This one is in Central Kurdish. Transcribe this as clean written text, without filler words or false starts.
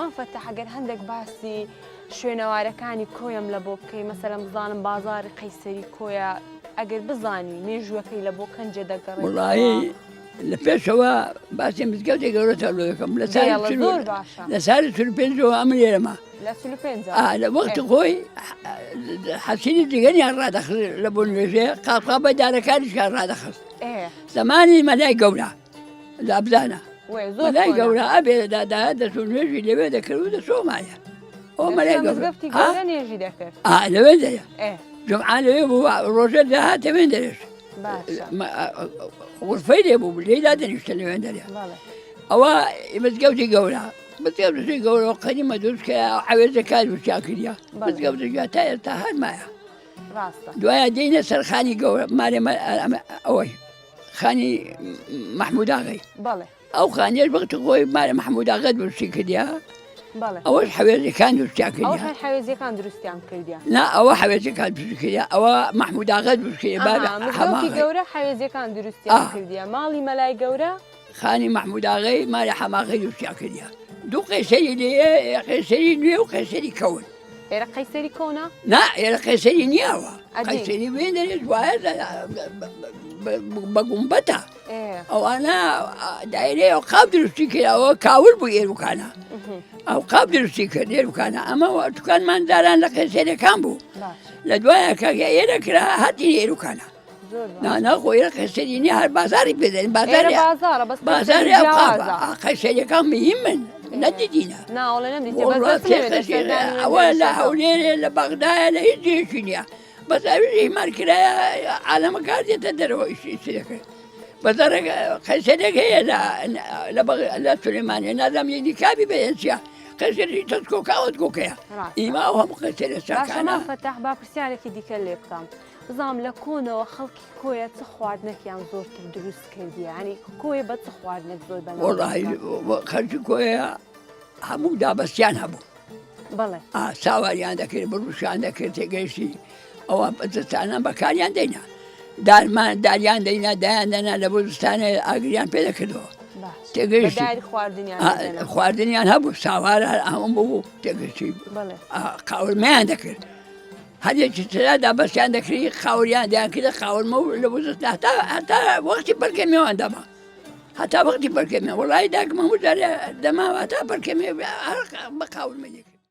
مام فەتاح ئەگەر هەندێک باسی شوێنەوارەکانی کۆیەم لە بۆ بکەی مەسەلەن بزانم بازاری قەیسەری کۆیە ئەگەر بزانی مێژووەکەی لە بۆ کەنجێ دەگەڕێتەوە. وەڵایی لە پێشەوە باسی مزگەوتی گەورەتە لۆ دەکەم لە ساڵی بێڵە چل زۆر باشە. لە ساڵی 45ەوە ئەمن لێرەمە لە 45 ئا لە وەختی خۆی حەسیری جگەریان ڕادەخست لە بۆ نوێژێ قاپقا بە دارەکانیشیان ڕادەخست ئێ زمانی مەلای گەورە لابزانە وێ زۆر مەلای کۆنە. گەورە ئەبێ دادا دەچوو نوێژی لەوێ دەکرد و دەچۆ مایە ئەو مەلای دەچووە گەورە مزگەفتی ها؟ گەورە نوێژی دەکرد ئا لەوێ دەیە ئێ جمعە لەوێ بوو ڕۆژە داهاتە وێن دەرێش باشە غرفەی لێ بوو لێی دادەنیشتە لەوێن دەرێ بەڵێ ئەوە مزگەوتی گەورە مزگەوتی گەورە و قەدیمە دروست کرا عەوێزەکان دروستیان کردیە بەڵێ. مزگەوتێکە تا ئێستا هەر مایە ڕاستە دوایە دێینە سەر خانی گەورە مالێ ئەوەی خانی مەحموود ئاغای بەڵێ ئەو خانیەش وەختی خۆی مالێ مەحموود ئاغا دروستی کردیە بەڵێ ئەوەش حەوێزەکان دروستیان ئەوەش کردیە هەر حەوێزیەکان دروستیان کردیە نا ئەوە حەوێزەکان دروست کردیە ئەوە مەحموود ئاغا دروست کردیە بابی ئەها مزگەوتی حەماغای گەورە حەوێزیەکان دروستیان ئا. کردیە ماڵی مەلای گەورە خانی مەحموود ئاغای مالی حەماغی دروستیان کردیە دوو قەیسەری لێیە قەیسەری نوێ و قەیسەری کەون ئێرە قەیسەری کۆنە؟ نا ئێرە قەیسەری نییەوە ئەدی. قەیسەری وێن دەرێت وایە بە گومبەتە ئێ ئەوانە دایرەیە و قاپ دروستی کراوە کاول بوو ئێروکانە ئەو قاپ دروستی کرد ئێروکانە ئەمە دوکانمان جاران لە قەیسەریەکان بوو باش لە دوایە کە ئێرە کرا هاتین ئێروکانە زۆر باش نا نا خۆ ئێرە قەیسەری نییە هەر بازاری پێ دەن ئێرە بازاری بازاڕە بەس قەیسەری بازاری ئەو قاپە جیاوازە ئا، قەیسەریەکان مهمن نەدیدینە نا وەڵێ نەمدیتیە بەس وەڵا دەستم سێ لەوێ قەیسەری دەسەردانی وێن ئەوە لە دەرەشێتەوە. هەولێرێ لە بەغدایە لە هیچ جێیەکی نییە بەس ئەویش ئیهمال کرایە عالەمەکان دێتە دەرەوە ئیشی دەکرد بەزارێک قەیسەرێک هەیە لە لە بەغ- لە سلێمانیە نازانم یەکی کابی بە چیە قەیسەری تەسکۆکە ئەوە تکۆکەیە ڕاستە. ئیمە ئەو هەموو قەیسەرە باشە چاکانە مام فەتاح با پرسیارێکی دیکە لێ بکەم بزانم لە کۆنەوە خەڵکی کۆیە چ خواردنێکیان زۆرتر دروست کردیە یانی کۆیە بە چ خواردنێک زۆر بەناوبانگە؟ وەڵاهی خەڵکی کۆیە هەموو دابەستیان هەبوو بەڵێ ئا ساواریان دەکرد بڕوشیان دەکرد تێگەیشتی ئەوە زستانان بەکاریان دەینا دارمان داریان دەینا دایان دەنا لە بۆ زستانێ ئاگریان پێ دەکردەوە باش بە تێگەیشتی داری خواردنیان ئا، دەدەنا. خواردنیان هەبوو ساوار هەر ئەمە بوو تێگەیشتی بەڵێ ئا، قاورمەیان دەکرد هەرێکی ترا دابەستیان دەکری خاوریان دەیان کردە خاورمە و لە وزت هەتا هەتا وەختی پەرکە میوان دەما هەتا وەختی پەرکە میوان وەڵی داکم هەموو جارێ دەما هەتا پەرکە میوە بە قاورمە دەکرد.